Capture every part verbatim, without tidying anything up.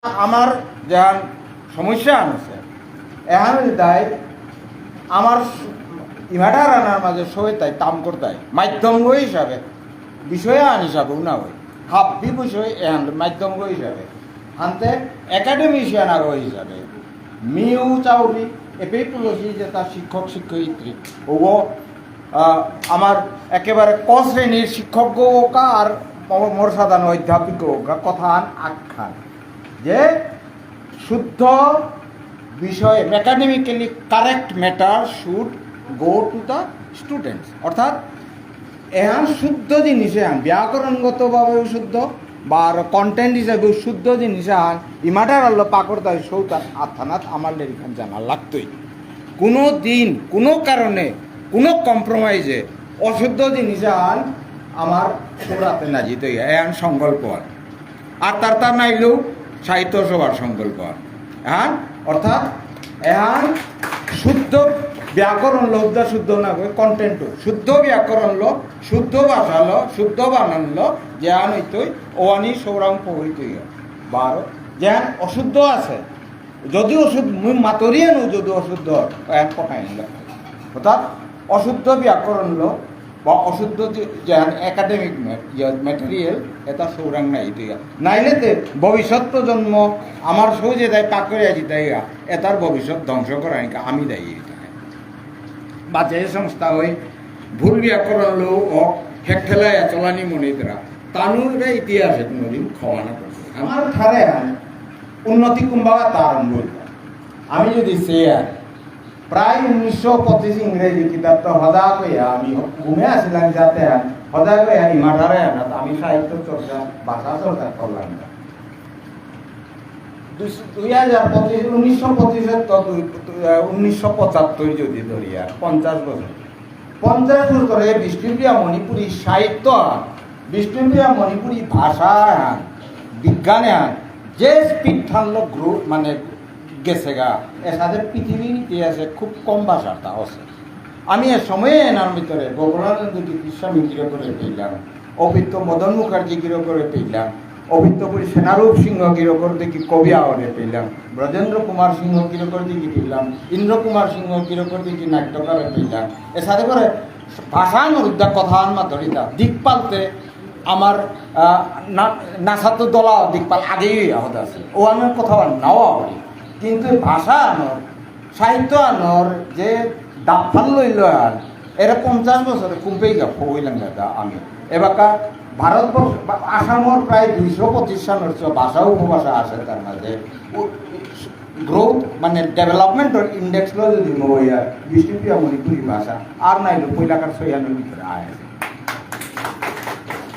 আমার যেহান সমস্যা আন আছে, এহান দায় আমার ইমাঠার আনার মাঝে সবাই তাই কাম করতাই মাধ্যম হিসাবে, বিষয় আন হিসাবেও না হয়, হাব্বি বিষয় এহান মাধ্যম হিসাবে, আনতে একাডেমিশিয়ান আরো হিসাবে মিউ চাউরি এপেই পুলসি যে তার শিক্ষক শিক্ষয়িত্রী ও, আহ, আমার একেবারে ক শ্রেণীর শিক্ষক গো ওকা আর ম-, মোর সাধারণ অধ্যাপক ওকা কথা আন আখ্যান যে শুদ্ধ বিষয়ে, academically correct matter should go to the students। অর্থাৎ এহান শুদ্ধ জিনিস এহান, ব্যাকরণগতভাবেও শুদ্ধ বা আরো কন্টেন্ট হিসাবেও শুদ্ধ জিনিস এহান ইমাঠার আল্লো পাকড়তাই সৌতার আথানাত আমার লেরিখান জানা লাগতই। কোনো দিন, কোনো কারণে, কোনো কম্প্রোমাইজে অশুদ্ধ জিনিস এহান আমার সুরাতে না জিতই, এহান সংকল্প আর। আর তার তার নাইলেও সাহিত্য সভার সংকল্প আর। এহান অর্থাৎ এহান শুদ্ধ ব্যাকরণ লো, উদ্দা শুদ্ধ না করে কন্টেন্ট, শুদ্ধ ব্যাকরণ লো, শুদ্ধ ভাষা লো, শুদ্ধ বানান লো, যেহান হইতই ওয়ানি সৌরাং পহইতই বারো, যেহান অশুদ্ধ আছে, যদি অশুদ্ধ, মুই মাতরিয়ানো যদি অশুদ্ধ, এহান পকাই নিল। অর্থাৎ অশুদ্ধ ব্যাকরণ লো বা অশুদ্ধ যে, যেহান একাডেমিক ম্যা-, ইয়া, ম্যাটেরিয়াল, এটা সৌরাং নাই, এটা ইয়া। নাইলে তে ভবিষ্যৎ প্রজন্ম আমার সৌ যে দায় পাক করে আছি তাই ইয়া, এটার ভবিষ্যৎ ধ্বংস করা নাকি আমি দায়ী এটা। বা যে সংস্থা হয় ভুল ব্যাকরণ লো ও হেকঠেলাইয়া চলানি মনিতরা, তানুরে ইতিহাসে কোনোদিন ক্ষমা না করবে। আমার ঠারে আন উন্নতি কুম্বাগাত আরম্ভ হইল। আমি যদি সে আর প্রায় উনিশশো পঁচিশ ইংরেজি কিতাব তো হদা কইয়া আমি ঘুমে আসিলাম যাতে আর হদা কইয়া ইমাঠারে আনাত আমি সাহিত্য চর্চা, ভাষা চর্চা করলাম না। দুই, দুই হাজার পঁচিশ, উনিশশো পঁচিশের তো দুই, দুই, আহ, উনিশশো পঁচাত্তর যদি ধরি আর পঞ্চাশ বছর। পঞ্চাশ বছরে বিষ্ণুপ্রিয়া মণিপুরী সাহিত্য, বিষ্ণুপ্রিয়া মণিপুরী ভাষা, বিজ্ঞানে যে স্পিড থানলো গ্রো, মানে গেছে গা, এসাদে পৃথিবীর ইতিহাসে খুব কম ভাষার তা আছে। আমি এ সময়ে এনার ভিতরে গোকুলানন্দ গীতিস্বামী গিরকরে পেলাম, অভিত্ত মদন মুখার্জি গিরকরে পেলাম, অভিত্ত পুরী সেনারূপ সিংহ গিরকর দেখি কবি আওরে পেলাম, ব্রজেন্দ্র কুমার সিংহ গিরকর দেখি পেলাম, ইন্দ্র কুমার সিংহ গিরকর দেখি নাট্যকারে পেলাম। এসাদে করে ভাষা নরুদ্দা কথা আন মাতরিতা দিক পালতে আমার, আহ, না-, নাসাতো দলা দিকপাল আগেই আহত আছে। ও আমার কথা নাও আহরি। কিন্তু এই ভাষা আনর, সাহিত্য আনর যে দাফাল লইল আর, এরা পঞ্চাশ বছরে কুম্পেই গা ফইলাম দাদা আমি। এবাকা ভারতবর্ষ, বা আসামর প্রায় দুইশো পঁচিশ সনর চো ভাষা উপভাষা আছে তার মাঝে। ও, গ্রোথ মানে ডেভেলপমেন্টর ইন্ডেক্স লো যদি মইয়া বিষ্ণুপ্রিয়া মণিপুরী ভাষা আর নাইলো পয়লাকার ছয়ানোর ভিতরে আয়।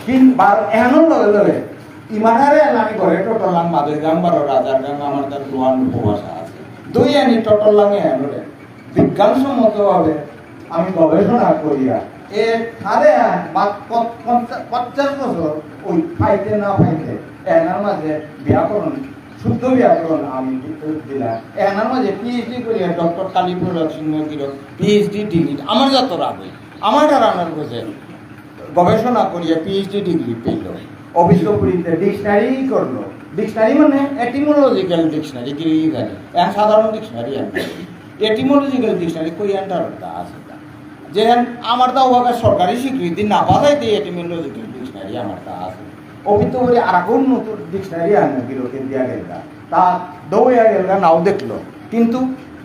কিন্তু বার এহানোর লগে লগে ইমাঠারে আমি ঘরে টোটলাং মাদই গাং বারো রাজার গাং আমার তার দুয়ান উপভাষা আছে। দুই আনি টোটলাং এহানোরে বিজ্ঞানসম্মতভাবে আমি গবেষণা করিয়া এ ঠারে আন বা প-, পঞ্চা-, পঞ্চাশ বছর ওই পাইতে না পাইতে এনার মাঝে ব্যাকরণ, শুদ্ধ ব্যাকরণ আমি দি-, দিলাম। এনার মাঝে পিএইচডি করিয়া ডক্টর কালীপ্রসাদ সিংহ গিরক পিএইচডি ডিগ্রি আমার যত রাখবে, আমার ধারণার বুঝে গবেষণা করিয়া পিএইচডি ডিগ্রি পেল। অভিজ্ঞপুরীতে ডিকশনারি করলো। ডিকশনারি মানে এটিমোলজিক্যাল ডিকশনারি, গিরি জানি। এক সাধারণ ডিকশনারি আমি। এটিমোলজিক্যাল ডিকশনারি কই আন্ডার আছে তা। যে আমার তা ওয়াকা সরকারি স্বীকৃতি না পাওয়া যায়, এটিমোলজিক্যাল ডিকশনারি আমার তা আছে। অভিজ্ঞপুরী আর কোন নতুন ডিকশনারি আমি গিরকে দিয়া গেল তা। তা দৌড়িয়া গেল নাও দেখলো। কিন্তু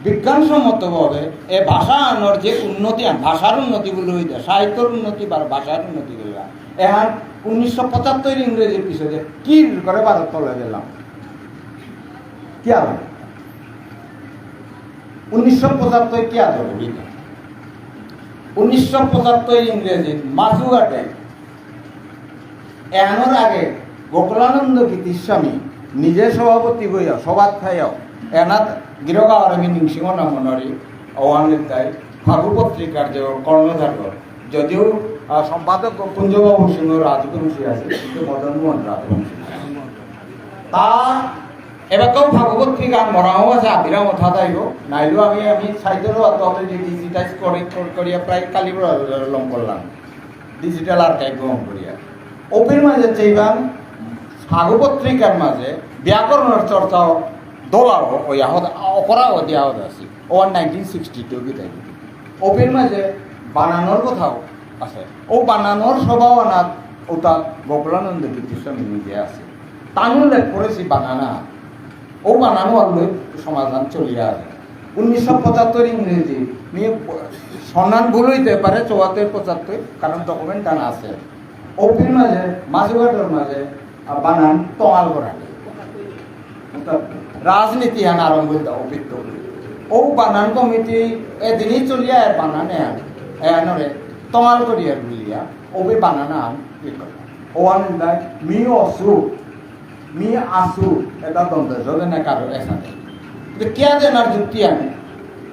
বিজ্ঞানসম্মতভাবে এ ভাষা আনর যে উন্নতি আন, ভাষার উন্নতি বলে হইতে, সাহিত্যর উন্নতি বা ভাষার উন্নতি বলে, এখন উনিশশো পঁচাত্তর ইংরেজির পিছনে কি করে ভারত তলে গেলাম? কি আর? উনিশশো পঁচাত্তর কি আর? উনিশশো পঁচাত্তর ইংরেজি মাসুঘাটে এহানোর আগে গোকুলানন্দ গীতিস্বামী নিজে সভাপতি হইয়া সভাত থাইয়াও এনাত গিরগাঁওর আমি নিংসিংহ নামনরি অহানিতাই ফাগু পত্রিকার যে কর্ণধার, যদিও, আহ, সম্পাদক কুঞ্জবাবু সিংহ রাজবংশী আছে, কিন্তু মদন মোহন রাজবংশী। তা এবাকাও ফাগু পত্রিকা মরাও আছে, আদিরা মথা থাইব, নাইলেও আমি, আমি সাইডেরও তবে যে ডিজিটাইজ করে, করে, করিয়া প্রায় কালি লং করলাম। ডিজিটাল আর্কাইভ গ্রহণ করিয়া। ওপির মাঝে চেইবাং ফাগু পত্রিকার মাঝে ব্যাকরণর চর্চাও দোলাও ওই আহত অপরাও দিয়া হতে আসি। ও নাইনটিন সিক্সটি টু কি তাই। ওপের মাঝে বানানর কথাও আছে। ও বানানর স্বভাব আনাত ওটা গোকুলানন্দ গীতিস্বামী নিজে আছে। তানু লেখ করেছি বানানা। ও বানানো আনলে সমাধান চলিয়া আছে। উনিশশো পঁচাত্তর ইংরেজি নিয়ে সন্ধান ভুল হইতে পারে, চুয়াত্তর পঁচাত্তর, কারণ ডকুমেন্ট আনা আছে। ওপের মাঝে, মাঝুঘাটর মাঝে, আ, বানান তঙাল করা। অর্থাৎ রাজনীতি হান আরম্ভ হইতা ওপেত্ত। ও বানান কমিটি এদিনই চলিয়া এর বানান এহান, এহানরে তঙাল করিয়া বুলিয়া, ওবে বানান আন ই করে। ও আনন্দায় মি অসু, মি আসু, এটা দন্ত্য স দেনা কারো এসাদে। কিন্তু কিয়া দেনার যুক্তি আনি,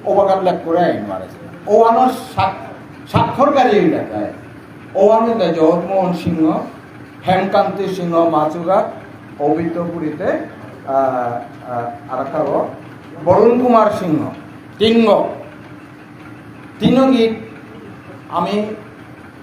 ও বাগান লেখ করে আইন মারেছে। ও আনোর স্বাক-, স্বাক্ষরকারী হইলা তাই। ও আনন্দায় জগৎমোহন সিংহ, হেমকান্তি সিংহ মাচুঘাট, অবিদ্যপুরীতে, আহ, আহ, আর একটা হলো বরুণ কুমার সিংহ, তিনগ। তিনগিত আমি,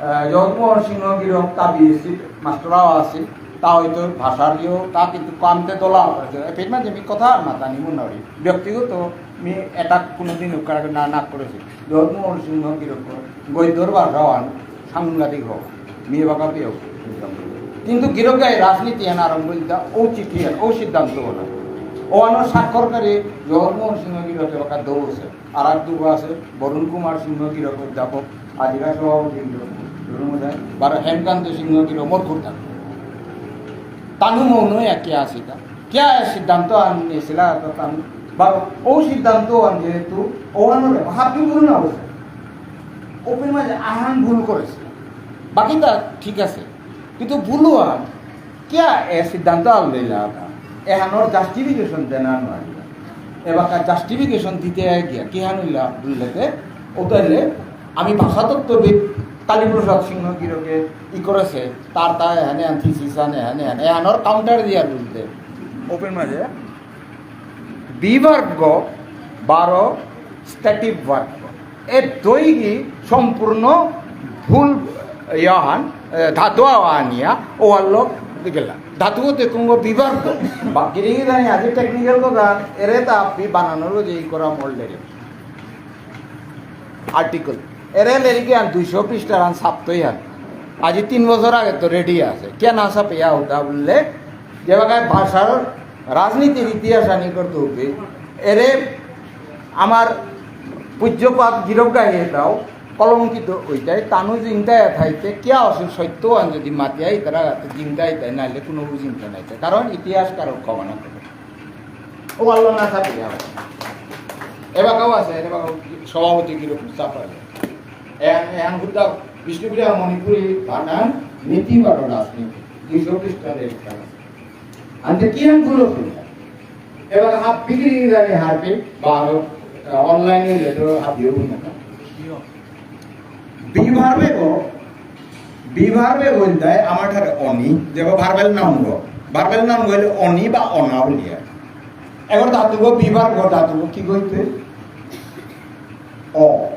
আহ, জগৎমোহন সিংহ গিরক তা বিএসসি মাস্টারও আছে, তা হয়তো ভাষার দিয়েও তা কিন্তু কামতে দলা আছে। এপিট মাঝে আমি কথা আর মাতানি মনে করি। ব্যক্তিগত আমি এটা কোনোদিন ওখানে না, না করেছি। জগৎমোহন সিংহ গিরক গদ্যর ভাষাও আন সাংঘাতিক হোক, মেয়ে বাঁকা পেয়েও। কিন্তু গিরক গায়ে রাজনীতি আন আরম্ভ হইতা, ও চিঠি আন, ও সিদ্ধান্ত হলো। ও আনো স্বাক্ষরকারী জগৎমোহন সিংহ গিরকে বাঁকা দৌড়ছে। আর এক দুগো আছে, বরুণ কুমার সিংহ গিরক অধ্যাপক, আজিকার সভাপতি গিরক, বরুণ মহোদয়, বারো হেমকান্ত সিংহ গিরক, মোর খুব থাকবে। তানু মৌন একে আসিতা। কিয়া এ সিদ্ধান্ত আন নিয়েছিলা, তো তানু, বা ও সিদ্ধান্ত আন যেহেতু, ও আনলে, হাবি ভুল না হয়েছে। ওপেন মাঝে আহান ভুল করেছে। বাকিটা ঠিক আছে। কিন্তু ভুল আন, কিয়া এ সিদ্ধান্ত আন লইলা তা? এহানোর জাস্টিফিকেশন দেনা নয়। এবাকা জাস্টিফিকেশন দিতে গিয়া, কি হান হইলা বুললেতে, ওটাইলে আমি ভাষাতত্ত্ববিদ কালীপ্রসাদ সিংহ গিরকে ই করেছে, তার তা এহানে আন থিসিস আন এহানে আন, এহানোর কাউন্টার দিয়া বুলতে। ওপেন মাঝে be verb গ বারো stative verb গ। এ দৈগি সম্পূর্ণ ভুল ইয়াহান, এ, ধাতু আহানিয়া, ও আল্লো গেলা। ধাতু তে কুঙ্গ be verb গ। বা গিরি গিরি জানি আজি টেকনিক্যাল কথা, এরে তা আপনি বানানোর যে ই করা মল লেরে। আর্টিকেল। এরে লেরিকে আন দুইশো পৃষ্ঠার আন সাপ্তই আন। আজি তিন বছর আগে তো রেডি আছে। কে না সাপে ইয়া হতা বললে, যে বাগায় ভাষার রাজনীতির ইতিহাস আনি করতে হবে। এরে আমার পূজ্যপাত গিরক গাহে দাও, কলঙ্কিত হইতাই, তানু জিংতায় থাইতে, কিয়া অসু সত্য আন যদি মাতিয়াই তারা জিংতায় তাই, নাইলে কোনো জিংতা নাই তাই। কারণ ইতিহাস কারো ক্ষমা না করে। ও আল্লাহ না থাকে, এবাকাও আছে, এবাকাও সভাপতি গিরক চাপা। এহান, এহান হুদ্দা বিষ্ণুপ্রিয়া মণিপুরী বানান নীতি বারো রাজনীতি, দুইশো খ্রিস্টাব্দে একটা আছে। আনতে কি আন গুলো শুনলাম? এবার হাফ বিক্রি জানি হারপে, বা আরো, আহ, অনলাইনে যেত হাবিও বুঝে না। Be verb এগো, be verb এগো ইলতাই আমার ঠারে অনি, যেগো verbal noun গো। Verbal noun গো ইলে অনি বা অনা বুলিয়া। এবার ধাতু গো, be verb গো ধাতু গো কি গইতে? অ।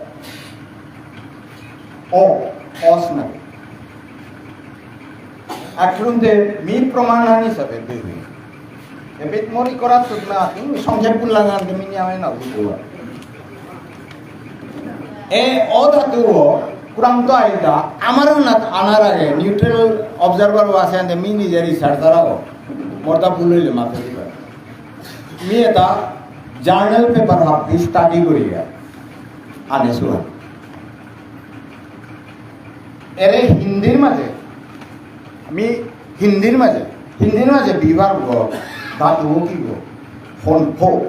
অ, অস না। আখরুন্দে মি প্রমাণ আনি সাবে বেবি। এবিত মরি করা তো না, তুমি সংক্ষেপ বুললাম আনতে মিনি আমি না বুঝবো। এ অ ধাতু ও কুরাম তো আইতা, আমার না আনার আগে নিউট্রাল অবজারভার আছে আনতে মি নিজে রিসার্চ করাবো। মর্দা ভুল হইলে মাফ দিবা। মি এটা জার্নাল পেপার হাবি স্টাডি করিয়া আনে সুহান। এরে হিন্দির মাঝে, আমি হিন্দির মাঝে, হিন্দির মাঝে be verb গো, ধাতু কি গো, হন, হো,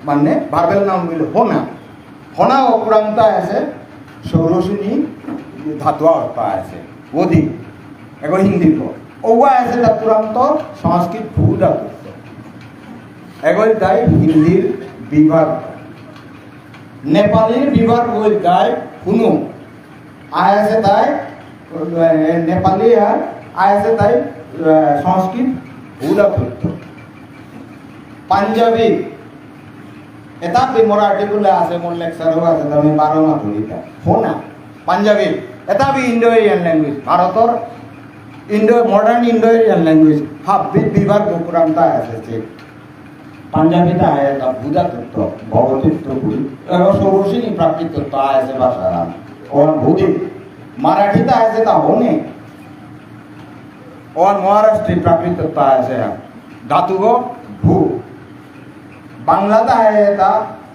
মানে verbal noun বুলে হোনা। হোনা ও কুরাংতা আছে, সৌরসেনী ধাতু আওতা আছে, ওদি, এগো হিন্দির গো। ওয়া আছে তা কুরাংত সংস্কৃত ভূ ধাতু। এগো তাই হিন্দির be verb। নেপালির be verb গো তাই হুনু। আয়াসে তাই, এ, নেপালি আর আয়াসে তাই, এ, সংস্কৃত ভূ ধাতু। পাঞ্জাবি, এটা বি মোর আর্টিকেল আছে, মোর লেকচারও আছে, তো আমি বারো মাস ধরি তা। হোনা, পাঞ্জাবি, এটা বি ইন্ডো এরিয়ান ল্যাঙ্গুয়েজ। ভারতর ইন্ডো, মডার্ন ইন্ডো এরিয়ান ল্যাঙ্গুয়েজ, হাব্বি বিভার গোকুরান্তা আছে যে। পাঞ্জাবিত আহে তা ভূ ধাতুত্ত, ভবতিত্ত ভূ। এবার সৌরসেনী প্রাকৃতত্ত আছে ভাষা। ওর ভূদি। মারাঠিত আছে তা হনে। ওর মহারাষ্ট্রী প্রাকৃতত্ত আছে। ধাতুগ ভূ। বাংলাত আহে তা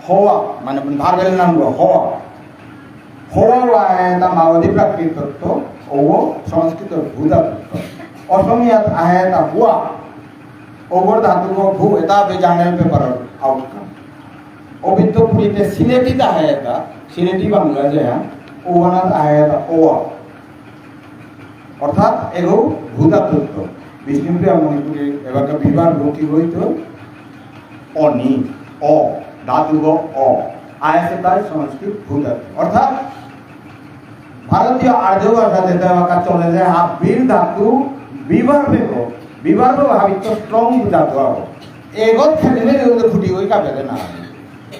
হওয়া, মানে ভার্বেল নাম হওয়া। হওয়া আহে তা মাগধী প্রাকৃতত্ত, ও সংস্কৃত ভূ ধাতুত্ত। অসমীয়াত আহে তা হুয়া। ওগর ধাতুগ ভূ, এটা হবে জার্নাল পেপারর আউটকাম। অবিদ্য পুরীতে সিলেটিত আহে এটা, সিলেটি বাংলা যে, হ্যাঁ, ওয়ানাত আহে এটা ওয়া। অর্থাৎ এগো ভূ ধাতুত্ত। বিষ্ণুপ্রিয়া মণিপুরী এবাকা বিভার ভূ কি হইতো? অনি, অ, ধাতুগ অ। আহেসে তাই সংস্কৃত ভূ ধাতু। অর্থাৎ ভারতীয় আর্য ভাষা যেটা এবাকা চলে যে হাব্বির ধাতু বিভার ভেব, বিভার ভেব হাবিত্ত স্ট্রং ধাতু আগ। এগত খেলিলে এগুলো ফুটি ওই কাপেলে না।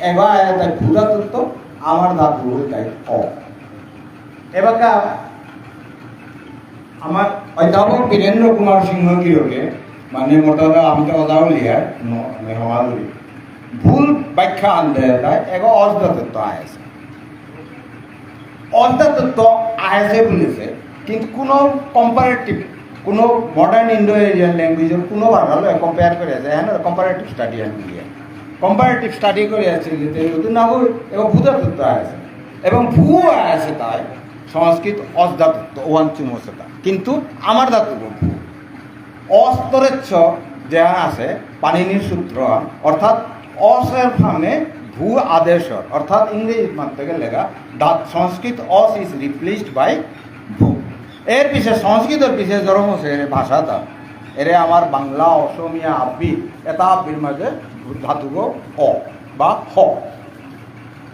এবার আহে তাই ভূ ধাতুত্ত, আমার ধাতু হয়ে তাই অ। এবাকা আমার অধ্যাপক বীরেন্দ্র কুমার সিংহ গিরকে, মানে মোটামুটি আমি তো অজাও লিয়ার, ন-, আমি হমালুরি। ভুল ব্যাখ্যা আনতে তাই এগো অস ধাতুত্ত আহেসে। অস ধাতুত্ত আহেসে বলেছে, কিন্তু কোনো কম্পারেটিভ, কোনো মডার্ন ইন্ডো এরিয়ান ল্যাঙ্গুয়েজর কোনো ভাষা লয় কম্পেয়ার করে আছে, হ্যাঁ, কম্পারেটিভ স্টাডি আন দিয়ে। কম্পারেটিভ স্টাডি করে আছে, যদি নতুন না হয়, এগো ভূ ধাতুত্ত আহেসে। এবং ভূ আহেসে তাই সংস্কৃত অস ধাতুত্ত, ওয়ান চুমসেতা। কিন্তু আমার ধাতু ভূ। অস্তরেচ্ছ যেহান আছে, পাণিনির সূত্র, অর্থাৎ অসের ফামে ভূ আদেশ, অর্থাৎ ইংরেজি মাধ্যমে লেখা, that সংস্কৃত অস is replaced by ভূ। এর পিছে, সংস্কৃতর পিছে জন্ম হচ্ছে এর ভাষাটা। এরে আমার বাংলা, অসমীয়া, আব্বি, এটা আব্বির মাঝে ধাতুগ অ বা হ।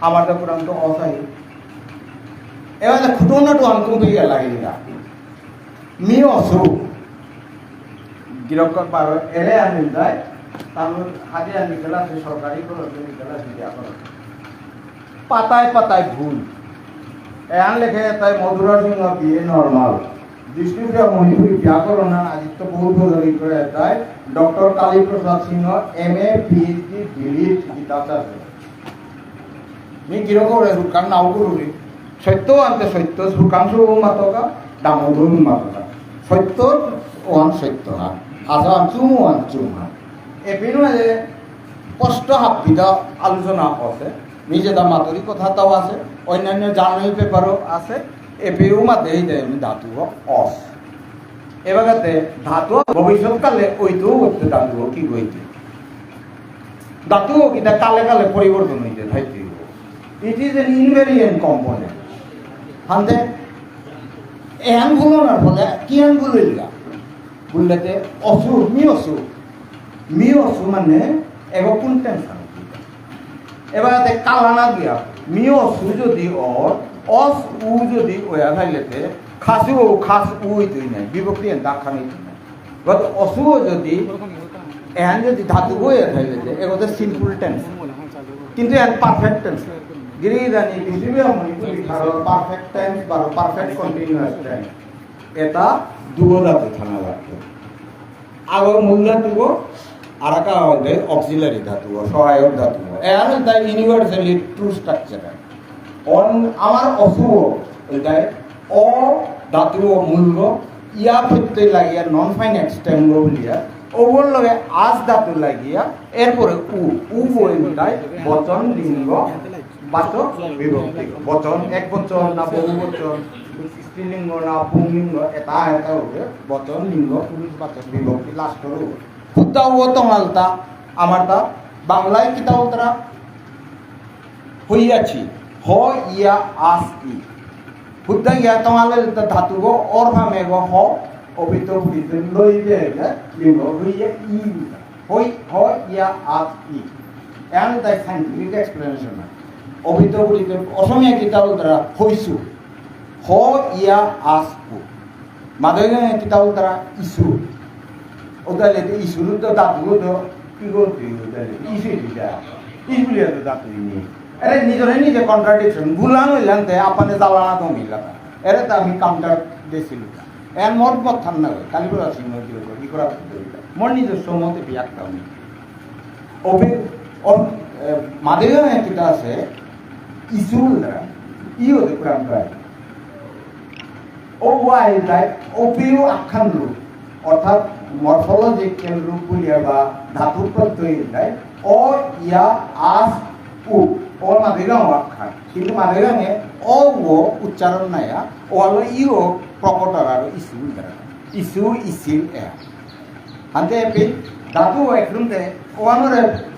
আমার তো পুরান তো অসাই। এবার খুটুনা টু আনকুম পেয়ে লাগে না। মি অসু। গিরক পারো এরে আনি যায়, তার হাতে আনি গেলা, সে সরকারি খরচ, আনি গেলা, সে দিয়া খরচ। পাতায় পাতায় ভুল। এহান লেখে তাই মধুরা সিংহ বিএ নর্মাল। বিষ্ণুপ্রিয়া মণিপুরী ব্যাকরণ আর আদিত্য বহু বদলি করে তাই ডক্টর কালীপ্রসাদ সিংহ এমএ, পিএইচডি, ডিলিট, গীতাচার্য। মি গিরকরে হুরকান নাও করুরি। সত্য আনতে সত্য, হুরকান সুরু মাতকা, ডাঙর মাতকা। সত্য ওয়ান সত্য হা। হাসা আনচুম ওয়ান চুম হা। এপির মাঝে স্পষ্ট হাব্বিতা আলোচনা আছে। মি যেতা মাতুরি কথাতাও আছে, অন্যান্য জার্নাল পেপারও আছে। এপিও মাতে এই যে আমি ধাতু অস। এবাকাতে ধাতু ভবিষ্যৎকালে ওইতেও করতে ধাতু কি হইতে। ধাতু কিতা কালে কালে পরিবর্তন হইতে থাকতে। It is an invariant component. হানতে এহান ভুলনার ফলে কি হান ভুল হইল? বুললেতে অসু, মি অসু। মি অসু মানে এগো কোন টেন্স? এবাকাতে কালানা গিয়া, মি অসু যদি অর, অস উ যদি ওয়া থাইলেতে, খাসু ও খাস উ হইতই নাই, বিভক্তি এন দাগ খান হইতই নাই। But অসু ও যদি, এহান যদি ধাতু ওয়া থাইলেতে, এগোতে সিম্পল টেন্স। কিন্তু এহান পারফেক্ট টেন্স। গিরি জানি, পৃথিবী মণিপুরী ভারত পারফেক্ট টেন্স বা পারফেক্ট কন্টিনিউয়াস টেন্স। এটা দুগো ধাতু থানা লাগতো। আগর মূল ধাতুগো, আরাকা হইতে অক্সিলারি ধাতুগো, সহায়ক ধাতুগো। এহান তাই ইউনিভার্সালি ট্রু স্ট্রাকচার। অন আমার অসুগো, তাই অ ধাতুগো মূলগো, ইয়া প্রত্যয় লাগিয়া নন ফাইনাইট স্টেমগো বুলিয়া, ওগর লগে আস ধাতু লাগিয়া, এরপরে উ, উ বই তাই বচন লিঙ্গ বাচক বিভক্তি। বচন, এক বচন না বহু বচন, স্ত্রীলিঙ্গ না পুংলিঙ্গ, এটা এটা হবে বচন, লিঙ্গ, পুরুষ বাচক বিভক্তি, লাস্টর হবে। হুদ্দা ও তঙালতা, আমারতা, বাংলায় কিতা উত্তরা? হইয়াছি। হ ইয়া আস ই। হুদ্দা ইয়া তঙালে ধাতুগো, অর ফামেগো হ, অবিদ্য পুরিতে লইবে, লিঙ্গ হইয়া ই। হই, হ, ইয়া, আত, ই। এহান তাই সায়েন্টিফিক এক্সপ্লেনেশন না। অবিদ্য পুরিতে অসমীয়া কিতা উত্তরা হইসু। হ, ইয়া, আস, উ। মাদই গাঙে কিতা উত্তরা ইসু। ওদালে তো ইসু তো ধাতু তো কি করতে ওদালে ইসু দিদা। ইস বুলিয়া তো ধাতু নেই। আরে নিজরে নিজে কন্ট্রাডিকশন। গুলাম হইলাম তে আপনে জ্বালানা তো মিললা। এরে তো আমি কাউন্টার দিয়েছিলাম। এন মোর মত থান না, কালীপ্রসাদ সিংহ কি করে, কি করা, মোর নিজস্ব মতে বিয়াক দাও নি। ওপে, ওর, এ, মাদেগাঙে কিতা আছে, ইসু বুলতারা, ইও দে পুরান প্রায়। ও ওয়াই তাই, ওপেও আখ্যান রূপ, অর্থাৎ মরফোলজিক্যাল রূপ বুলিয়া বা ধাতু প্রত্যয় তাই, অ, ইয়া, আস, উ, ও মাদেগাঙ আখ্যান। কিন্তু মাদেগাঙে অ, ও উচ্চারণ নাইয়া, ও হলো ইও প্রকট আর ইসু বুলতারা। ইসু, ইসিল, এ। হাতে এপি, ধাতু একদম দে, ও আমারে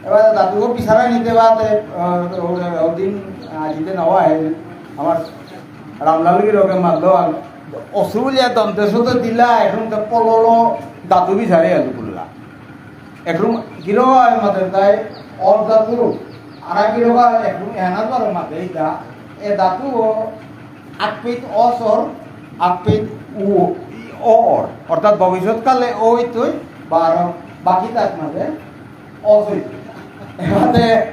এবার দাদুও বিচারা নিতে বাদে, আহ, ও-, ওদিন, আহ, জিতে নেওয়া হয়, আমার রামলাল গিরকে মারলো, আর অসুবিধা দন্তে সতে দিলা, এখন তো পললো দাদু বিচারে আলু করলা। এখন গিরো হয় মাতে তাই অর দাদু, আর গিরো হয় এখন এনার বারো মাতে এটা, এ দাদু ও আকপিত অসর, আকপিত উ, ই অর। অর্থাৎ ভবিষ্যৎকালে ওই তুই বারো, বাকি তার মাঝে অস হইতে। এবারে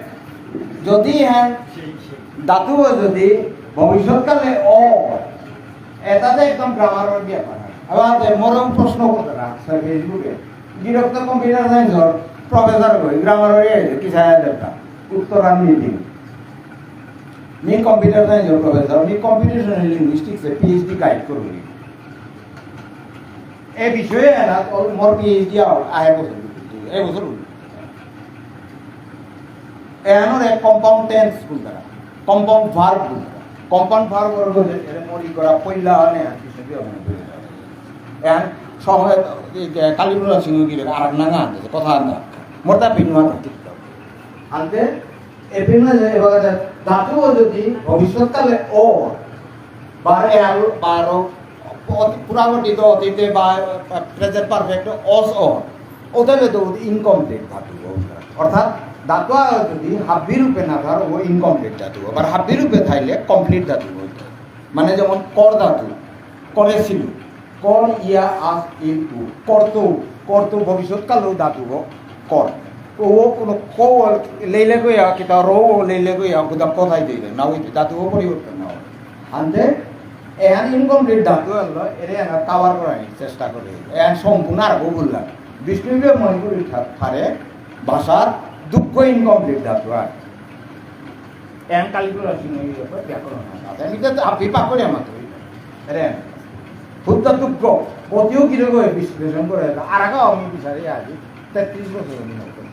যদি হ্যাঁ, ধাতু যদি ভবিষ্যৎকালে অ, এটাতে একদম গ্রামারর ব্যাপার। এবার মরম প্রশ্ন করতে না, স্যার, Facebook-এ। গিরক তো কম্পিউটার সায়েন্সর প্রফেসর হই, গ্রামারর এ, কি সায়া দেবতা? উত্তর আমি দিন। মি কম্পিউটার সায়েন্সর প্রফেসর, মি কম্পিউটেশনাল লিঙ্গুইস্টিক্সে পিএইচডি গাইড করুরি। এ বিষয়ে এনা ওর মোর পিএইচডি আউট আহে বছর, এ বছর হল। এহানরে কম্পাউন্ড টেন্স বুলতারা, কম্পাউন্ড ভার্ব বুলতারা। কম্পাউন্ড ভার্ব ওর বলে, এর মোর ই করা পইলা আনে, আর কিছু দিয়ে মনে পড়ে যায়। এহান সহ, এই যে কালীপ্রসাদ সিংহ গিরক আর এক নাঙ আনতে, কথা আনতে। মোরতা বিনুয়া ঠিক তো। আনতে এপিনে যে এবার ধাতু যদি ভবিষ্যৎকালে অ, বারো, এগারো, বারো, অতি-, পুরাঘটিত অতীতে বা, বা প্রেজেন্ট পারফেক্ট অস অ, ও তাহলে তো ইনকমপ্লিট ধাতু অ। অর্থাৎ ধাতু আর যদি হাব্বি রূপে না ধর, ও ইনকমপ্লিট ধাতু অ। আবার হাব্বি রূপে থাইলে কমপ্লিট ধাতু অ। মানে যেমন কর ধাতু, করেছিল, কর ইয়া আস ইল উ। করতৌ, করতৌ ভবিষ্যৎকালর ধাতু হ, কর। ও কোনো ক লেইলে গইয়া, কিতা র লেইলে গইয়া, গুদা কথাই দিলে, না হইতে ধাতু হ পরিবর্তন না হয়। আনতে, এহান ইনকমপ্লিট ধাতু আনলো, এরে এনা কভার করার চেষ্টা করে। এহান সম্পূর্ণ আর বললাম। বিষ্ণুপ্রিয়া মণিপুরী ঠা-, ঠারে ভাষার দুঃখ ইনকমপ্লিট ধাতু আর। এন কালীপ্রসাদ সিংহ এই ব্যাপারে ব্যাকরণ আছে। আমি তো আপনি পাক করে আমার তো। আরে, হুদ্দা দুঃখ, পতিও কি রকম বিশ্লেষণ করে, আর আগে আমি বিচারে আছি, তেত্রিশ বছর আমি নকল।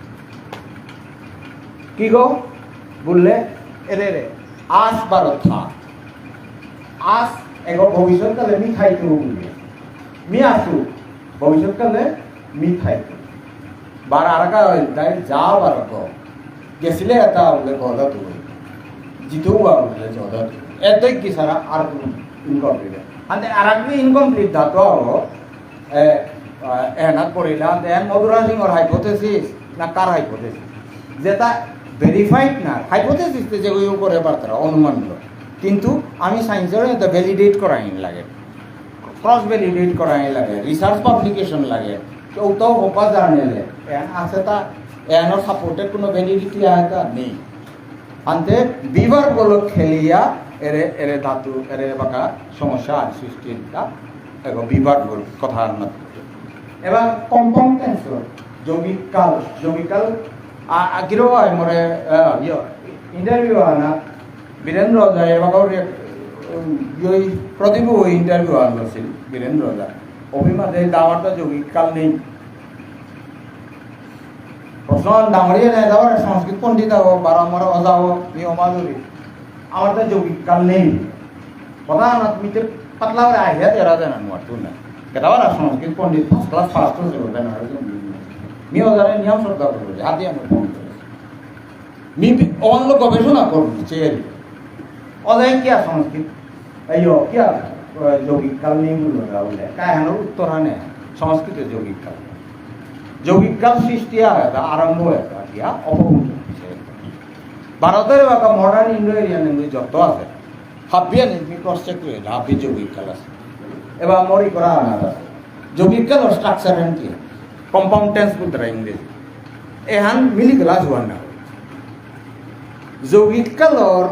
কি গো? বললে, এরে রে, আস বারো থা। আস, এগো ভবিষ্যৎকালে মি থাইতো বললে। মি আসু, ভবিষ্যৎকালে মি থাইতো। বার আরাকা হইল, তাই যা বার গ। গেছিলে এটা বললে গ ধাতু হইল। জিতু বা বললে জ ধাতু। এতই কি সারা আর কোনো ইনকমপ্লিট। আনতে আর এক ইনকমপ্লিট ধাতু হলো, এ, আ, এহানাত পড়িলা, আনতে এহান মধুরা সিংহর হাইপোথেসিস না কার হাইপোথেসিস? যেটা ভেরিফাইড না, হাইপোথেসিস তে যেগুলো করে পারতারা, অনুমানগুলো। কিন্তু আমি সায়েন্সের এটা ভ্যালিডেট করাই লাগে। ক্রস ভ্যালিডেট করানি লাগে, রিসার্চ পাবলিকেশন লাগে, কেউ তো হোপা জার্নালে, এন আছে তা, এনর সাপোর্টেড কোনো ভ্যালিডিটি আছে তা নেই। আনতে বিভাগ বলো খেলিয়া এরে, এরে ধাতু, এরে বাকা সমস্যা আর সৃষ্টি এটা, এবং বিভাগ বল কথা আর না। এবার কম্পাউন্ড টেন্স, যৌগিক কাল, যৌগিক কাল, আ-, আগিরও হয় মরে, আ, ইয়ে, ইন্টারভিউ হয় না, বীরেন্দ্র ওঝা, এবাকাও রে-, উম, ওই প্রদীপ ওই ইন্টারভিউ আনলো ছিল, বীরেন্দ্র ওঝা। অভিমতে দাওয়ারটা যৌগিক কাল নেই। প্রশ্ন ডাঙরিয়া নেই, দাওয়ার সংস্কৃত পণ্ডিত হবো, বারো আমার ওঝা হবো, মি ওমাধুরী। আমার তো যৌগিক কাল নেই। কথা না, তুমি তো পাতলা করে আহিয়া তেরা দেনা নোয়ার তুই না। কেতাবার সংস্কৃত পণ্ডিত ফার্স্ট ক্লাস ফার্স্ট হয়েছে, বলবে না, মি ওঝারে নিয়ম শ্রদ্ধা করবো, হাতে আমি ফোন করেছি। মি বি-, অন্য গবেষণা করুন, চেয়ে। অজাই কিয়া সংস্কৃত? এই ও, কিয়া, আহ, যৌগিক কাল নেই বললো না বলে। কায় হানোর উত্তর আনে, সংস্কৃতে যৌগিক কাল। যৌগিক কাল সৃষ্টি আর এটা আরম্ভ একটা, কিয়া অপভূত হচ্ছে। ভারতের বাকা মডার্ন ইন্ডো এরিয়ান ল্যাঙ্গুয়েজ যত আছে, হাবিয়ান মি ক্রস চেক করে, হাবি যৌগিক কাল আছে। এবার মরি করা আনা আছে। যৌগিক কাল স্ট্রাকচার এন্ড কি? কম্পাউন্ড টেন্স বলতে ইংরেজি। এহান মিলি গ্লাস ওয়ান না। যৌগিক কালর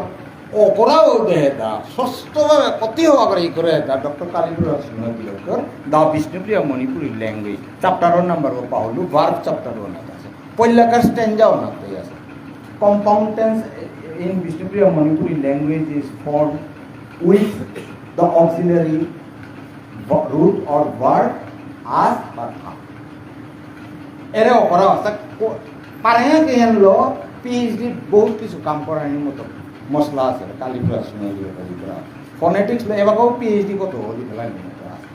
অকরাও দেহেতা, স্পষ্টভাবে কতি হওয়া করে ই করে হেতা, ডক্টর কালীপ্রসাদ সিংহ গিরকর The Bishnupriya Manipuri Language, chapter one number ও পাহলু, verb chapter one আছে। পয়লাকার stanza ওনাতে আছে। Compound tense in Bishnupriya Manipuri language is formed with the auxiliary ভ-, root or verb as বা থা। এরে অকরা আছে, কো-, পারে কি হেন লো, পিএইচডি বহুত কিছু কাম করার মতো মশলা আছে, কালীপ্রসাদ সিংহ গিরকর করা। ফোনেটিক্স লো, এবাকাও পিএইচডি কত হলি ফেলাই মতো আছে।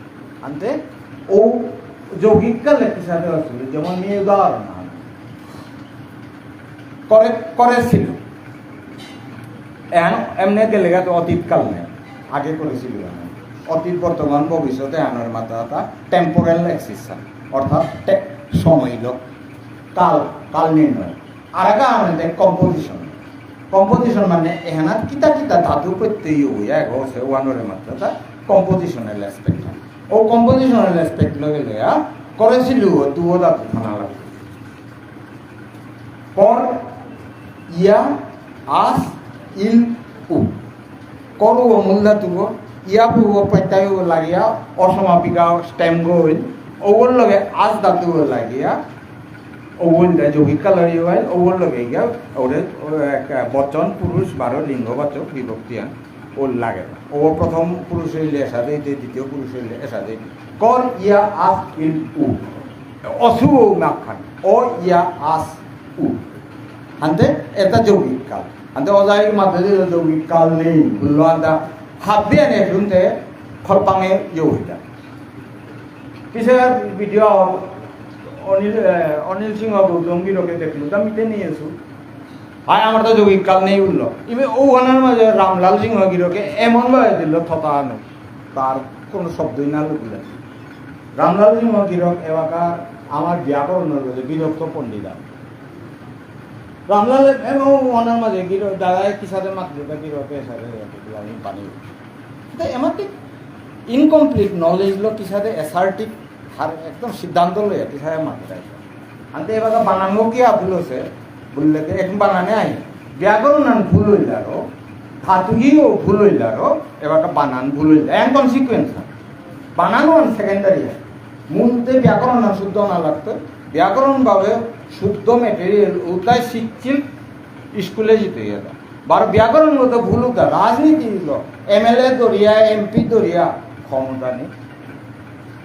আনতে, ও যৌগিক কালে কিসাদে আসলে, যেমন নিয়ে উদাহরণ আনে। করে, করেছিল। এহান এমনি গেলেগা তো অতীত কাল নেই, আগে করেছিল এহান। অতীত, বর্তমান, ভবিষ্যতে আনার মাত্রা তা টেম্পোরাল অ্যাক্সিস, অর্থাৎ টে-, সময় লোক, কাল, কাল নির্ণয়। আর আগে আমাদের কম্পোজিশন। কম্পোজিশন মানে এহানাত কিতা কিতা ধাতু প্রত্যয় হইয়া এগো সে ওয়ানোর মাত্রা তা কম্পোজিশনাল অ্যাসপেক্ট। ও কম্পোজিশনাল অ্যাসপেক্ট লগে লয়া করেছিল দুও ধাতু থানা লাগবে। কর, ইয়া, আস, ইল, উ। কর ও মূল ধাতু ও, ইয়া পূর্ব প্রত্যয় ও লাগিয়া অসমাপিকা স্টেম গো হইল, ওগুর লগে আস ধাতু ও লাগিয়া, ওগুর দা যৌগিক কালরি হইল, ওগুর লগে গিয়া, ওরে, ও এক বচন পুরুষ বারো লিঙ্গবাচক বিভক্তি আন। ও লাগে না। ও প্রথম পুরুষ হইলে এসাদে দে, দ্বিতীয় পুরুষ হইলে এসাদে দে। কর ইয়া আস ইল উ। অসু ও মাখান। ও ইয়া আস উ। হানতে এটা যৌগিক কাল। হানতে অজাই মাতে দিল যৌগিক কাল নেই। বুললো আদা হাবিয়া নে শুনতে খরপাঙে যৌগিক কাল। পিছে ভিডিও অনিল, এ, অনিল সিংহ গৌতম গিরকে দেখলু, তা মিতে নিয়ে এসু। হায়, আমার তো যৌগিক কাল নেই উঠলো। ইমে ও ওনার মাঝে রামলাল সিংহ গিরকে এমন ভাবে দিল থতা আনো, তার কোনো শব্দই না লুকিল। রামলাল সিংহ গিরক এবাকার আমার ব্যাকরণের মধ্যে বিদগ্ধ পণ্ডিত আর। রামলাল এম ও ওনার মাঝে গিরক দাদায় কিসাদে মাত দিতা গিরকে এসাদে আমি পানি। তো এমাতে ইনকমপ্লিট নলেজ লো কিসাদে অ্যাসার্টিভ আর একদম সিদ্ধান্ত লইয়া কিসাদে মাতে রাখে। আনতে এবার বানানও কি ভুল আছে? বুললে তো এখন বানানে আই। ব্যাকরণ আন ভুল হইল আরো, ধাতুগিও ভুল হইল আরো, এবার বানান ভুল হইল। এন কনসিকুয়েন্স না। বানানও আন সেকেন্ডারি হয়। মূলতে ব্যাকরণ আন শুদ্ধ না লাগতো। ব্যাকরণ ভাবে শুদ্ধ ম্যাটেরিয়াল উতাই শিখছিল স্কুলে যেতে গেলে। বারো ব্যাকরণগত ভুল উতা রাজনীতি দিল। এমএলএ দরিয়া, এমপি দরিয়া ক্ষমতা নেই।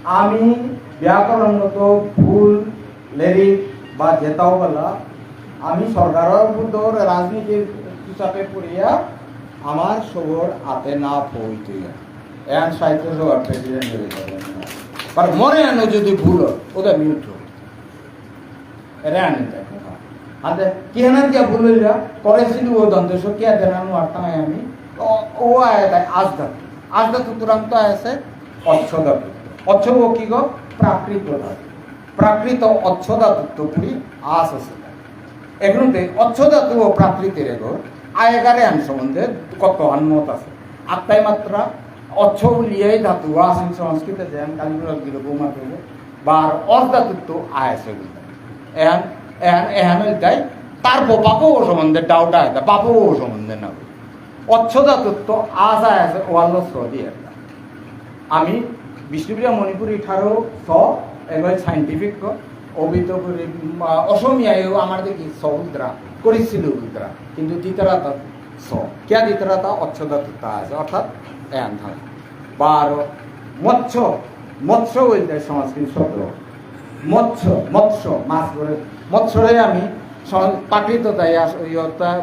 আমি ব্যাকরণগত ভুল লেরিক বা জেতাও বলা, আমি সরকারের বুদ্ধর রাজনীতির হিসাবে পড়িয়া আমার সবর আতে না পৌঁছে। এন সাহিত্য সভার প্রেসিডেন্ট হয়ে যাবে। আর মনে আনো যদি ভুল হয়, ওটা মিউট হোক। এরে আনি তাই কথা। হাতে কি হানার গিয়া ভুল হইলা? করেছিল ও দন্ত স কিয়া দেনা নো আরতা আমি। ও, ও আয় তাই আজ ধাতু। আজ ধাতু তুরান্ত আছে অচ্ছ ধাতু। অচ্ছ ও কি গো? প্রাকৃত ধাতু। প্রাকৃত অচ্ছ ধাতুত্ব পুরি আস আছে। এগুলোতে অচ্ছ ধাতু ও প্রাকৃতের এগো আয়গারে আন সম্বন্ধে কত আন মত আছে। আত্মাই মাত্রা অচ্ছ উলিয়াই ধাতু আসেন সংস্কৃতে যেন কালীগুলো গিরো বৌমা করবো। বার অর্ধাতুত্ব আয়াসে বুলতে। এহান, এহান, এহান হইতাই তার বাপও সম্বন্ধে ডাউট আয়, বাপও সম্বন্ধে না। অচ্ছ ধাতুত্ব আস আয়াসে ওয়াল্লো শ্রদ্ধি একটা। আমি বিষ্ণুপ্রিয়া মণিপুরী ঠারও স, এগুলো সায়েন্টিফিক ক, অবিত করে, উম, অসমীয়ায়ও আমার দেখি স উদ্রা, করেছিল উদ্রা, কিন্তু দ্বিতীয়টা স। কিয়া দ্বিতীয়টা অচ্ছ ধাতুত্ব আছে, অর্থাৎ এহান থানা। বারো, মৎস্য, মৎস্য বলতে সংস্কৃত শব্দ। মৎস্য, মৎস্য, মাছ ধরে। মৎস্যরে আমি সং-, প্রাকৃত তাই আস-, ওই অর্থাৎ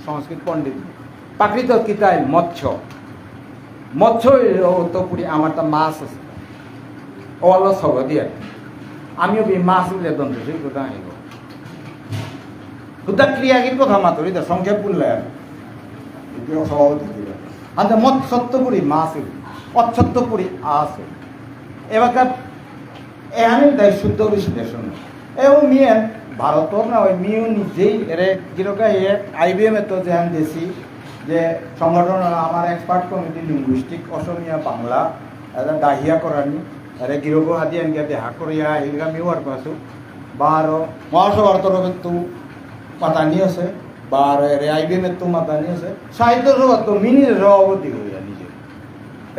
সংস্কৃত পণ্ডিত। প্রাকৃত কিতাই মৎস্য। মৎস্য ওই অর্থ পুরি আমার তা মাছ আছে। ও আল্লাহ সব দিয়ে। আমিও বি মাছ উঠলে দন্ত সেই কথা আনিব। বুদ্ধা ক্রিয়াগির কথা মাতুরি, তা সংক্ষেপ বললে আর। এগুলো সভাপতি ছিল। আচ্ছা, মত সত্যপুরি মা আছে, অচ্ছত্যপুরি আ আছে। এবার এহানি তাই শুদ্ধ বিশ্লেষণ। এও মিয়ে ভারতর না ওই মিউ নিজেই এরে গিরকা এ আইবিএম এ তো যেহান দেশি যে সংগঠন আমার এক্সপার্ট কমিটি লিঙ্গুইস্টিক অসমীয়া বাংলা এটা দাহিয়া করানি এরে গিরকো হাতি আনকে দেহা করিয়া হিলগা মিউ আর পাসু বারো মহাসভার তরফে তো পাতানি আছে। বারো এরে আইবিএম এর তো মাতানি আছে, সাহিত্য সভা তো মিনি সভাপতি হইয়া নিজে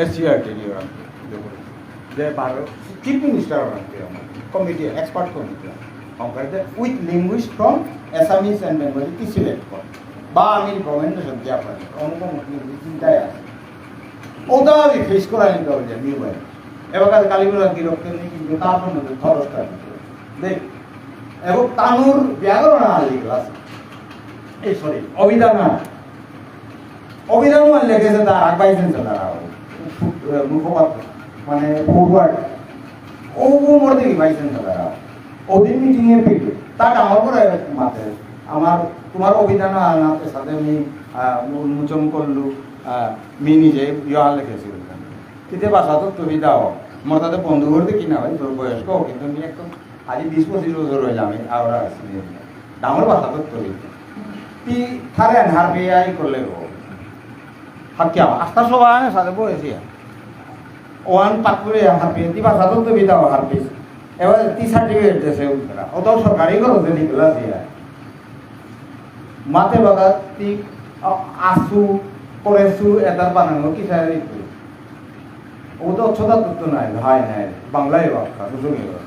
এসসিইআরটি নিয়ে রাখতে, যে বারো চিফ মিনিস্টার রাখতে আমার কমিটি, এক্সপার্ট কমিটি, অঙ্কাইতে with linguist from Assamese and Bengali কি সিলেক্ট কর, বা আমি রিকমেন্ডেশন দিয়া পারি, অনুপম চিন্তায় আছে। ওটা আমি ফেস করা নিতে হবে যে নিউ ভাই। এবার কাছে কালীগুলো কি রক্ত নেই, কিন্তু তার মধ্যে খরচটা দিতে হবে। দেখ, এবং তানুর ব্যাকরণ আর লিখল আছে। এই, সরি, অভিধান আর। অভিধান আর লেখেছে তার আগ ভাইস চ্যান্সেলর আর। মুখপাত্র, মানে, ফরওয়ার্ড। ও, ও মোর দেখি ভাইস চ্যান্সেলর আর। ওদিন মিটিং এ পিক, তার আমার করে মাতে। আমার, তোমার অভিধান আর সাথে আমি, আহ, উন্মোচন করলু, আহ, মি নিজে ইয়া লেখেছি ওখানে। তিতে ভাষাতত্ত্ববিদ আও। মোর তাতে বন্ধু করতে কি না ভাই, তোর বয়স্ক, কিন্তু আমি একদম আজ বিশ পঁচিশ বছর হইলাম, আমি আওরা আছি। ডাঙর ভাষাতত্ত্ববিদ। তি থারে আনহার পেয়ে আই করলে গো। হাকিয়া, আস্তা সবাই আনে সাথে বয়েছি। ওয়ান পাকুরে হারপি, তি ভাষাতত্ত্ববিদ আও হারপি। এবার তি সার্টিফিকেট দেশে উঠবে না। ওটাও সরকারি খরচে নিকলা দিয়া। মাতে বাগা তি, আ-, আসু, করেসু, এটার বানানো কি সারে দিতে? ও তো অচ্ছতা তত্ত্ব নাই, ভাই নাই, বাংলায় বাক্কা, বুঝুন এবার।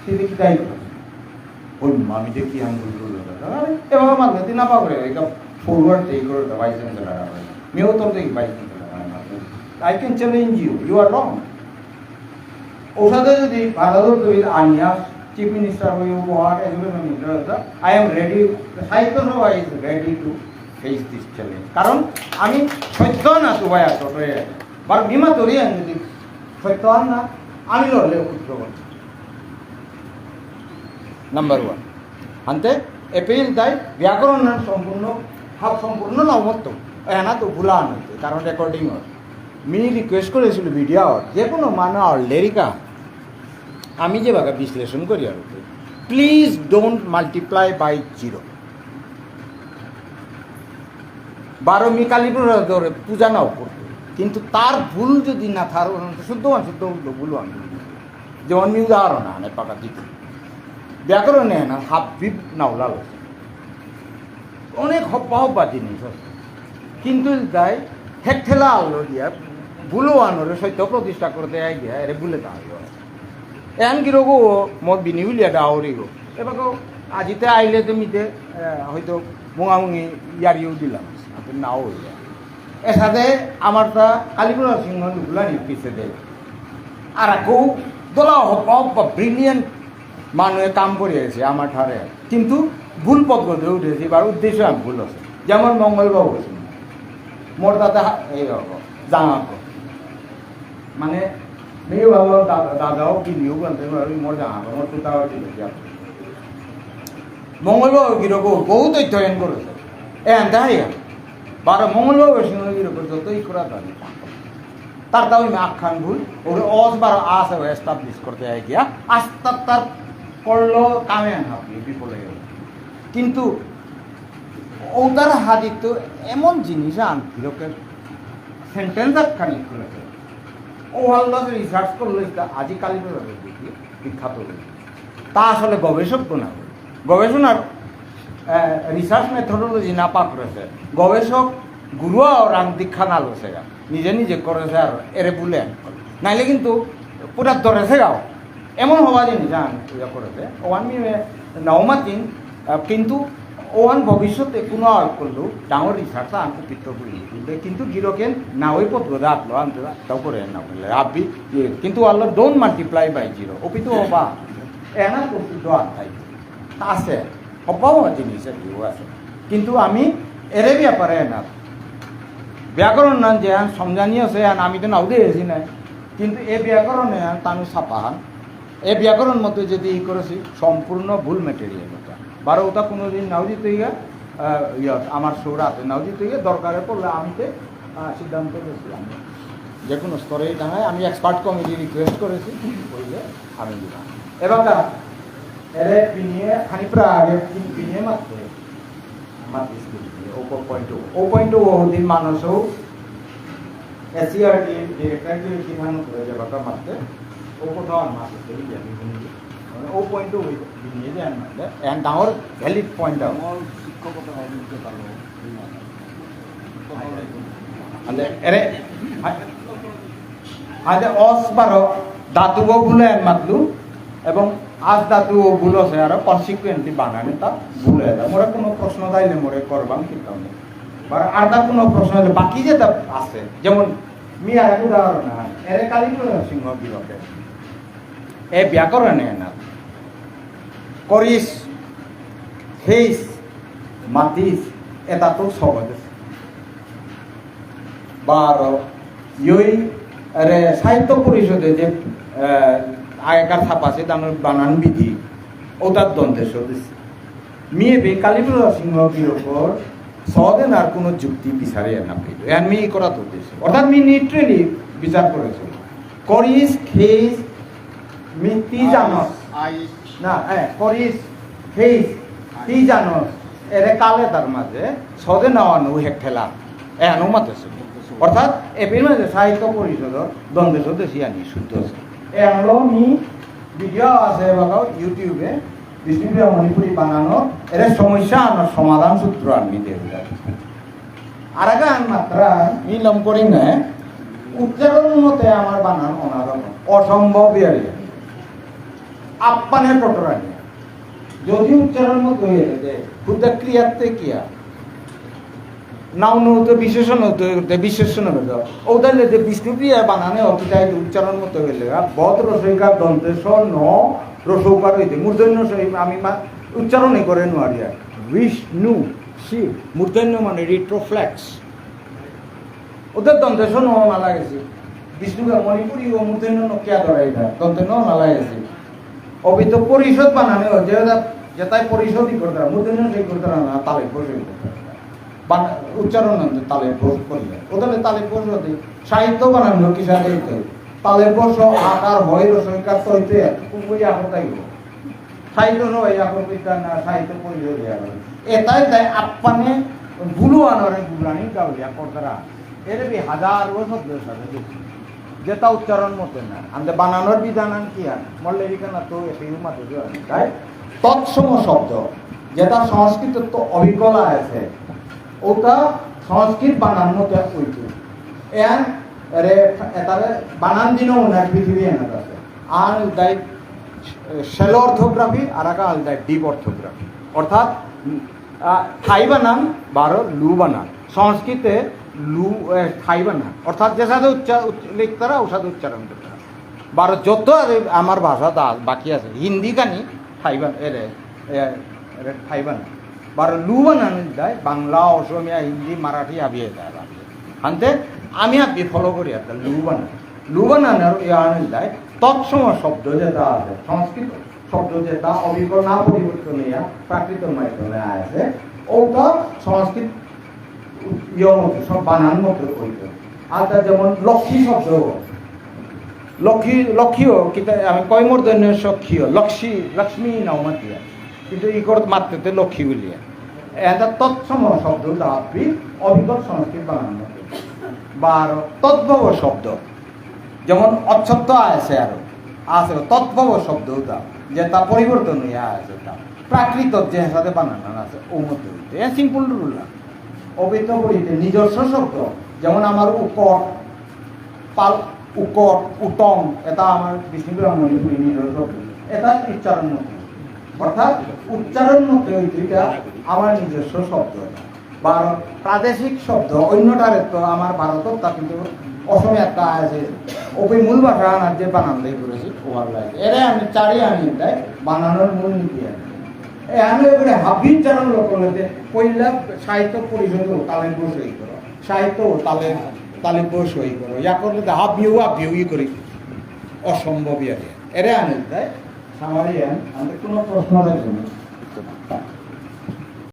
তি দেখি তাই তো। ওই মামি দেখি আমি বুঝলো না। আরে, এবার মাতে তি না পাকড়ে, এটা ফরওয়ার্ড এই করে দাও, ভাইস চ্যান্সেলর। মিও তো দেখি vice chancellor. I can challenge you, you are wrong. ওসাদে যদি ভারতর তৈরি আনিয়া চিফ মিনিস্টার হয়ে উপহার এগুলো মিনিস্টার হতো, I am ready, সাহিত্য সভা is ready to face this challenge. কারণ আমি সত্য না তো ভাই আর ছোট হয়ে বার বিমা তৈরি আমি যদি সত্য আর না, আমি লড়লে উত্তর করবো। Number one. আনতে এপিল তাই ব্যাকরণ সম্পূর্ণ, হাফ সম্পূর্ণ না অমত্ত। এনা তো ভুলা আনতে, কারণ রেকর্ডিং হয়। মি রিকোয়েস্ট করেছিল ভিডিও, যে কোনো মানে already কা আমি যে বাগা বিশ্লেষণ করি আর কি, please don't multiply by zero. বারো মি কালীপ্রসাদরে পূজা নাও করতো, কিন্তু তার ভুল যদি না থার, শুদ্ধ আন, শুদ্ধ ভুল, ভুল আন। যেমন মি উদাহরণ আনে পাকা দিতে, ব্যাকরণে না হাব্বিব নাওলাল আছে। অনেক হব্বা হব্বা জিনিস আছে। কিন্তু তাই হেকঠেলা আলো দিয়া ভুলো আনরে সত্য প্রতিষ্ঠা করতে আই গিয়া এরে ভুলে তা হইল। এন গিরগো মোর বিনি উলিয়া ডাওরি গো। এবাকো আজিতে আইলে তুমিতে, এ, হয়তো মুঙামুঙি ইয়ারিও দিলাম। আপনি নাও হইয়া। এসাদে আমার তা কালীপ্রসাদ সিংহ নুকুলানি পিছে দে। আর আকো দলা হব্বা হব্বা ব্রিলিয়েন্ট মানুষে কাম করে আছে আমার ঠারে। কিন্তু ভুল পথ করতে উঠেছি, এবার উদ্দেশ্য আমি ভুল আছে। যেমন মঙ্গলবাবু সিংহ। মোর দাদা এই হবো, জাঙাকো। মানে, মেয়ে বাবা দাদা, দাদাও কি নিয়েও বলতে পারো, মোর জাঙাকো, মোর পুতাও ছিল, যা। মঙ্গলবাবু কিরকম, বহুত অধ্যয়ন করেছে। এ, আনতে হারিয়া। বারো মঙ্গলবাবু সিংহ কিরকম, যতই করা দাঁড়িয়ে। তার দাবি মে আখ্যান ভুল, ওরে অস বারো আস ও এস্টাবলিশ করতে আই গিয়া, আস্তা তার করলো কামে আন আপনি বিফলে গেল। কিন্তু ওটার হাদিত এমন জিনিস আন, লোকের সেন্টেন্স আখ্যান লিখে। ও আল্লাহ রিসার্চ করলো, এটা আজি কালীপ্রসাদ দেখি বিখ্যাত হলো। তা আসলে গবেষক না। গবেষণার, আহ, রিসার্চ মেথোডোলজি না পাকরেছে। গবেষক গুরুয়া ও রাং দীক্ষা না লসেগা। নিজে নিজে করেছে আর এরে বুলে। নাইলে কিন্তু পুরা ধরেছে গাও। এমন হবা জিনিস জান ইয়া করেছে। ওয়ান মি নাওমাতিন, আহ, কিন্তু ওয়ান ভবিষ্যতে কোনো আর করলো ডাঙর রিসার্চ আন উপকৃত করি। কিন্তু গিরকেন না ওই পথ গোদা আপলো আনতে তাও করে না বললে। আপনি, ইয়ে, কিন্তু আল্লাহ don't multiply by zero। ওপি তো হবা। এনা তো শুদ্ধ আর তাই। আছে, হবাও জিনিস আর কিউ আছে। কিন্তু আমি এরে ব্যাপারে না। ব্যাকরণ না যে আন সমঝানি আছে, আন আমি তো নাও দিয়েছি না। কিন্তু এ ব্যাকরণে আন তানু ছাপাহান। এ ব্যাকরণ মতে যদি ই করেছি, সম্পূর্ণ ভুল ম্যাটেরিয়াল ওটা। বারো ওটা কোনো দিন নাও দিতে গিয়া, আহ, ইয়া, আমার সৌরাতে নাও দিতে গিয়া দরকারে পড়লে আমি তে, আহ, সিদ্ধান্ত দিয়েছি আমি। যে কোনো স্তরেই দাঁড়ায়, আমি এক্সপার্ট কমিটি রিকোয়েস্ট করেছি, হইলে আমি দিলাম। এবার তা এরে পিনিয়ে, খানি প্রায় আগে পিন-, পিনিয়ে মারতে, মারতে স্কুল পিনিয়ে, ও প-, পয়েন্ট ও, ও পয়েন্ট ও দিন মানুষও এসসিইআরটি ডিরেক্টর কি সিদ্ধান্ত করে যে বাকা মারতে, ও কোথাও আর মারতে, এই যে আমি বলি, মানে ও পয়েন্ট ও হইতে, পিনিয়ে যে আর মারলে, এন ডাঙর ভ্যালিড পয়েন্ট আউট। আন্দে, এরে, আ-, আন্দে অস বারো ধাতুও ভুল এহান মাতলু এবং আস ধাতুও ভুল আছে, আর consequently বানানে তা ভুল হয়। মোরে কোনো প্রশ্ন থাইলে মোরে করবাং, কিন্তু আমি বারো আরতা কোনো প্রশ্ন হলে বাকি যেতা আছে, যেমন মি আর এক উদাহরণ হয়, এরে কালীপ্রসাদ সিংহ গিরকে এ ব্যাকরণে না করিস, খেইস, মাতিস, এতা তো সহজ আছে। বারো, ইয়ই, আরে, সাহিত্য পরিষদে যে, আহ, আগেকার ছাপাসে তানুর বানান বিধি, ওটার দন্ত্য স দিছে। মিয়ে বে কালীপ্রসাদ সিংহ গিরকর সদেনার কোনো যুক্তি বিচারে না পেল। এহান মি করা তো দিছে। অর্থাৎ মি neutrally বিচার করেছি। করিস, খেইস, মি তি জানস। আইস। না, হ্যাঁ, করিস, খেইস, তি জানস। এরে কালে তার মাঝে সদেনা অহানউ হেক ঠেলা। এহানউ মাতেছে। অর্থাৎ, এপির মাঝে সাহিত্য পরিষদর দন্ত্য স দেসি আনি শুদ্ধ আছে। এহানলো মি video আছে বাগাও YouTube-এ, বিষ্ণুপ্রিয়া মণিপুরী বানানো, এরে সমস্যা আমার সমাধান সূত্র আমি দিয়ে দিলাম। আরাগান মাত্রা নিলাম করি না, উচ্চারণ মতে আমার বানান অনারকম, অসম্ভব ইয়ারি। আপ্পানে টটরানি। যদি উচ্চারণ মতো হয়ে যেতে, খুদা ক্রিয়াতে কিয়া? নাউন হতে বিশেষণ হতে, হতে বিশেষণ হতে। ওদালে যে বিষ্ণুপ্রিয়া বানানে অতিটাই উচ্চারণ মতো হইলে, আর বদ রসইকার দন্ত্য স ন, রসৌকার হইতে। মূর্ধন্য ষ, আমি মা-, উচ্চারণই করে নোয়ারি আর। বিষ্ণু, শিব, মূর্ধন্য মানে retroflex। ওদের দন্ত্য স ন না লাগেছে। বিষ্ণুপ্রিয়া মণিপুরী ও মূর্ধন্য ণ কিয়া ধরা এটা? দন্ত্য স ন না লাগেছে। অবি তো পরিষদ বানানে হয়, যে ওটা, যেটাই পরিষদই করতারা, মূর্ধন্য ষ করতারা না, তালব্য ষ করতারা। বানা-, উচ্চারণ আনতে তালব্য ষ করলে। ওদের তালব্য ষ হতে সাহিত্য বানানো কি সাথে হতে? তালব্য ষ আকার হয়, রসইকার তো হইতে, কুকুরি আহতাই হোক। সাহিত্য সভায় ইয়া করবে তা না, সাহিত্য পরিষদে ইয়া করবে। এটাই তাই আপ্পানে বুলু আনরে বুলানি গাউলিয়া করতারা। এর বি হাজারো শব্দ সাথে দেখি। যেটা উচ্চারণ মতে না। আনতে বানানোর বিধান আন কি আন? মল্লেরিকা না তো এসে মাতে যে আন। তাই তৎসম শব্দ, যেটা সংস্কৃত তো অবিকলা আছে, ওটা সংস্কৃত বানান মতে হইতো। এর, এরে, এটারে বানান দিনও ওনার পৃথিবী এনার আছে। আর তাই shallow orthography, আর এক আলাদা deep orthography। অর্থাৎ, উম, আহ, থাই বানান, বারো লু বানান। সংস্কৃতে লু, এ, থাই বানান। অর্থাৎ যে সাথে উচ্চা-, উচ্চ-, লিখতারা, ও সাথে উচ্চারণ করতারা। বারো যত আছে আমার ভাষা দা-, বাকি আছে। হিন্দি কানি থাই বান-, এরে, এ, এরে থাই বানান। বারো লু বানান দেয়, বাংলা, অসমীয়া, হিন্দি, মারাঠি, হাবি এটা, হাবি। হানতে আমি হাবি follow করি একটা লু বানান। লু বানান আর ইয়া আন দেয়, তৎসম শব্দ যেটা আছে, সংস্কৃত শব্দ যেটা অবিকল না পরিবর্তন হইয়া প্রাকৃতর মাধ্যমে আছে, ওটা সংস্কৃত ইয় মতো, সব বানান মতো হইতো। আর তা যেমন লক্ষ্মী শব্দ, লক্ষ্মী, লক্ষ্মীও, কিতা, আমি কয় মূর্ধন্য ষ ক্ষীয়, লক্ষ্মী, লক্ষ্মী নাও মাতিয়া। কিন্তু ই করত মাততে লক্ষ্মী বুলিয়া। এটা তৎসম শব্দ দাবি অবিকল সংস্কৃত বানান মতো। বারো তদ্ভব শব্দ, যেমন অচ্ছত্ব আছে আরো, আছে তদ্ভব শব্দ ওটা, যেটা পরিবর্তন হইয়া আছে ওটা। প্রাকৃত যে সাথে বানান আছে, ও মধ্যে হইতে। এ simple rule না। অবৈধ বলিতে নিজস্ব শব্দ, যেমন আমার উকট, পাল, উকট, উটং, এটা আমার বিষ্ণুপ্রিয়া মণিপুরী নিজস্ব শব্দ। এটা উচ্চারণ মতে। অর্থাৎ উচ্চারণ মতে হইতে এটা আমার নিজস্ব শব্দ। বা প্রাদেশিক শব্দ, অন্যটারে তো আমার ভারতত তা কিন্তু অসমীয়া একটা আছে, ওই মূল ভাষা আনার যে বানান দিয়ে করেছি, ওভার লাগে। এরে আমি চারি আনি দেয়, বানানোর মূল নীতি আছে। এ আমি এবারে হাবি উচ্চারণ লোক হইতে, পয়লা সাহিত্য পরিষদ তালব্য সই করো, সাহিত্য তালে, তালব্য সই করো, ইয়া করলে তো হাবিও হাবিও ই করি, অসম্ভব ইয়া। এরে আনি দেয়, সামারি আন, আমাদের কোনো প্রশ্ন থাকবে না।